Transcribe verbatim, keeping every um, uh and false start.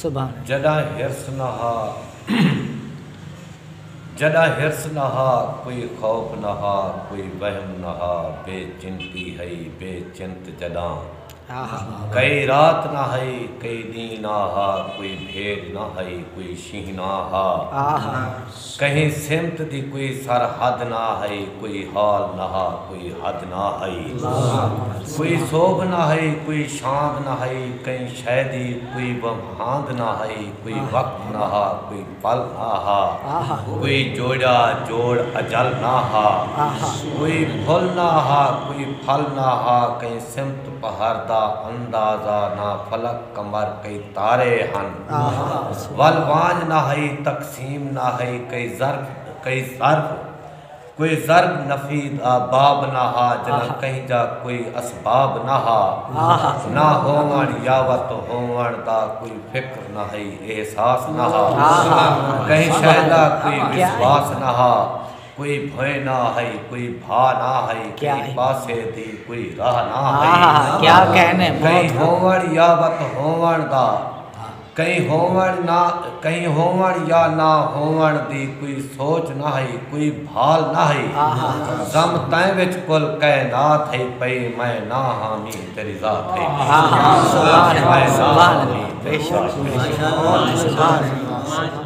سبحان۔ جݙاں حرص نہ ہا، جݙاں حرص نہ ہا، کوئی خوف نہ ہا، کوئی وہم نہ ہا، بے چنتی ہئی، بے چنت جݙاں۔ کئی رات نہ ہئی، کئی ݙینہہ نہ ہا، کوئی بھیݙ نہ ہئی، کوئی شینہہ نہ ہا۔ کہیں سمت دی کوئی سرحد نہ ہئی، کوئی حال نہ ہا، کوئی حد نہ ہئی۔ کوئی سوبھ نہ ہئی، کوئی شاندھ نہ ہئی، کہیں شئے دی کوئی وہاند نہ ہئی، کوئی وقت نہ ہا، کوئی پل نہ ہا، کوئی جوڑا جوڑ اجل نہ ہا، کوئی پھل نہ ہا، کوئی پھل نہ ہا، کہیں سمت پہر دا اندازہ نہ، فلک قمر کئی تارے ہن۔ ول وانڄ نہ ہئی، تقسیم نہ ہئی، کئی ظرف، کئی ظرف، کوئی ضرب نفی دا باب نہ ہا، جݙاں کہیں جا کوئی اسباب نہ ہا۔ نہ ہووݨ یا وت ہووݨ دا کوئی فکر نہ ہئی، احساس نہ ہا۔ کہیں شئے دا کوئی وسواس نہ ہا، کوئی بھوئیں نہ ہئی، کوئی بھا نہ ہئی، کہیں پاسے دی کوئی راہ نہ ہئی۔ کیا کہنے، کہیں ہووݨ یا وت ہووݨ دا، کہیں ہووݨ نہ، کہیں ہووݨ یا نہ ہووݨ دی کوئی سوچ نہ ہئی، کوئی بھال نہ ہئی۔ ضم تیں وچ کل کائنات ہئی پئی، میں نہ ہامی تیݙی ذات ہئی پئی۔ میں نہ ہامی تیݙی ذات ہئی پئی۔